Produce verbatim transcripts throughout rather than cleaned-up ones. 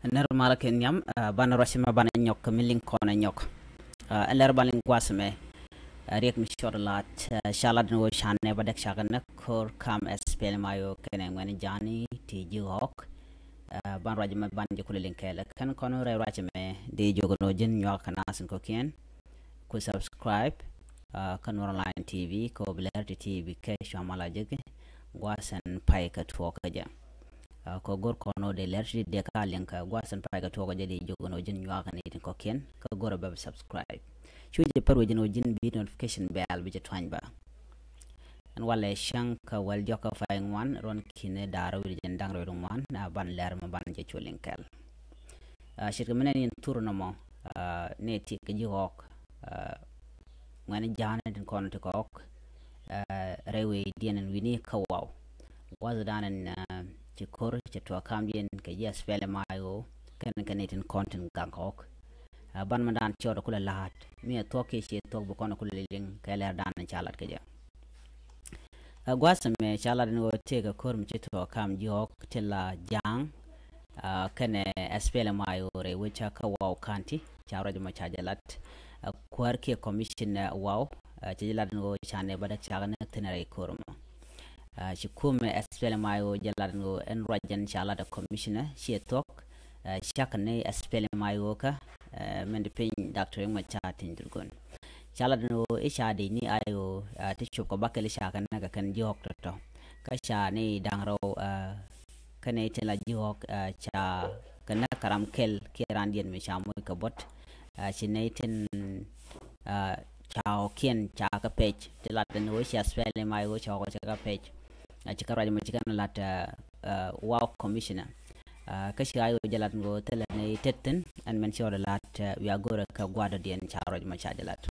Nɛr malä kɛ nhiam, ah, banɛ ruac mɛ banɛ nyɔk kɛ mi liŋ kɔnɛ nyɔk. Ah, ɛn lɛr ban liŋ gua̱a̱th mɛ, ah, riɛk mi cɔt lat, ah, ca lat ni wä canɛ ba dɛk cakɛ nɛ kor kam S P L M I O kɛnɛ ŋuɛn ja̱a̱ni ti ji̱ ɣɔk. Ah, ban ruac mɛ ban jɛ kulɛ liŋ kɛɛl. Kɛn kɔn rɛy ruac mɛ di jiök ni wä ji̱n nyuak kɛ nasin kɔkiɛn. Ku subscribe, ah, kä Nuɔr Online T V, kɛ wä bi lɛr ti T V kɛ cua mal a jek, gua̱a̱th ɛn pay kɛ tuɔɔk kɛ jɛ. Ah, kɛ go̱r kɔn wä dee lɛr ti dee ka liŋ kɛ gua̱a̱th ɛn pay kɛ tuɔɔk kɛ jɛ di jiök ni wä ji̱n nyuak ni tin kɔkiɛn, kɛ go̱r a bɛ bi subscribe. Cu jɛ pär wä ji̱n wä ji̱n bi notification bell bi jɛ tuany ba. Ɛn walɛ cäŋ kɛ wäl diɔk kä pay ŋuan ruɔn ki̱n da̱r wi̱r jɛn da̱ŋ rɛw ŋuan, ah, ban lɛr mɛ ban jɛ cu liŋ kɛɛl. Ah, ce̱tkɛ mi nɛn in thur nɔmɔ, ah, ni ti kɛ ji̱ ɣɔk, ah, ŋuɛn ja̱a̱n tin kɔn ti kɔk, ah, rɛy wee diɛn in wi̱ni kä waw. Gua̱th dan in, ah, ci kor ci tuɔɔk kamdiɛn kɛ ji̱ S P L M I O kɛn kɛ ni tin kɔn tin gaŋ kɔk. Ah, ban mɛ dan ciɔt kulɛ la̱a̱t mi ɛ thuɔk kiɛ ci thuɔk bi kɔn kulɛ liŋ kɛ lɛr dan in ca lat kɛ jɛ. Ah, gua̱a̱th mɛ ca lat ni wä tëëk a kor mi ci tuɔɔk kam jiɔk ti la ja̱a̱ŋ, ah, kɛnɛ S P L M I O rɛy wecä kä waw kanti ca ruac mɔ ca jɛ lat. Ah, kuäär kiɛ commissioner waw, ah, ci jɛ lat ni wä ca nɛ ba däk cakɛ nɛ thin rɛy kor mɔ. Ah, ci kumɛ S P L M I O jɛ lat ni wä ɛn ruac jɛn ca lat a commissioner ciɛ thuɔk, ah, cakɛ ni S P L M I O kä, ah, mɛn di piny Doctor Riek Machar Teny Dhurgon. Ca lat ni wä i̱ ca dec ni I O, ah, ti cop kɛ bakɛl i̱ ca kɛ nɛ kɛ kɛn jiɔk tɔtɔ. Kä ca ni da̱ŋ rɛw, ah, kä ni tin la jiɔk, ah, ca kɛ nɛ kɛ ram kɛl kiɛ ran diɛn mi ca moc kɛ bot. Ah, ci ni tin, ah, ca ɣɔkiɛn ca kɛ pec ti lat ni wä cia spɛl ni ma I O ca ɣɔk ca kɛ pec. Ah, ci kɛ ruac mɔ ci kɛn lat, ah, ah, waw commissioner. Ah, kä ci I O jɛ lat ŋo̱o̱ thilɛ ni tet thin ɛn mɛn ci ɣɔt lat, ah, wiaa go̱rɛ kɛ gua̱a̱r dɔ̱diɛn ca ruac mɔ ca jɛ lat.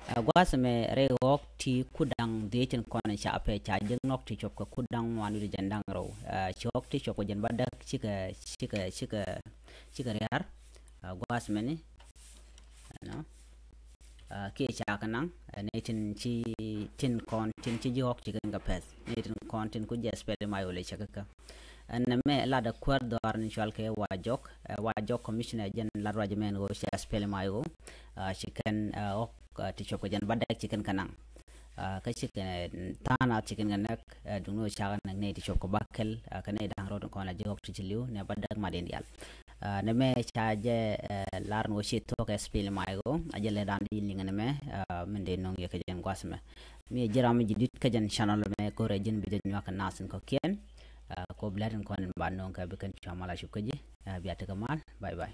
Ah, gua̱a̱th mɛ rɛy ɣɔk ti kudaŋ dhiec tin kɔn ca pɛ ca jɛ ŋɔk ti cuɔp kɛ kudaŋ ŋuan wi̱cdɛ jɛn da̱ŋ rɛw. Ah, ci ɣɔk ti cuɔp kɛ jɛn ba däk cikɛ, cikɛ, cikɛ, cikɛ ria̱r. Ah, gua̱a̱th mɛni, you know. Ah, kiɛ ca kɛ naŋ, ah, ni tin ci, tin kɔn tin ci jiɔk ci kɛn kɛ pɛth, ni tin kɔn tin ku jɛ spɛl ma yol cɛ kɛ kɛ. Ɛn mɛ lat a kuäär dhɔaar ni cual kɛ wa jɔk, ah, wa jɔk commissioner jɛn lat ruac mɛn ɣöö cɛ spɛl ma ɣöö, ah, ci kɛn, ah, ɣɔk, ah, ti cuɔp kɛ jɛn ba dɛk ci kɛn kɛ naŋ. Ah, kä ci kɛn tha̱a̱ŋ nath ci kɛn kɛ nɛk, ah, duŋni ɣöö ca kɛ nɛk ni ti cuɔp kɛ ba kɛl, ah, kɛ ni da̱ŋ rɔɔd kɔn a jiɔk ti ci li̱w ni ba dɛk mat in diaal. Ah, nɛ mɛ ca jɛ, eh, lar ni wä ci thuɔk S P L M I O, a jɛ lɛ dan di liŋ nɛ mɛ, ah, min de nɔŋ yɛ kɛ jɛn gua̱th mɛ. Mi ji̱ ram mi ji̱ dit kɛ jɛn channel mɛ kɛ wä rɛ ji̱n bi jɛ nyuak kɛ nath in kɔkiɛn, ah, kɛ wä bi lɛt in kɔn in ba nɔŋ kɛ bi kɛn cua mal a cup kä ji̱, ah, bia tekɛ mal, bye bye.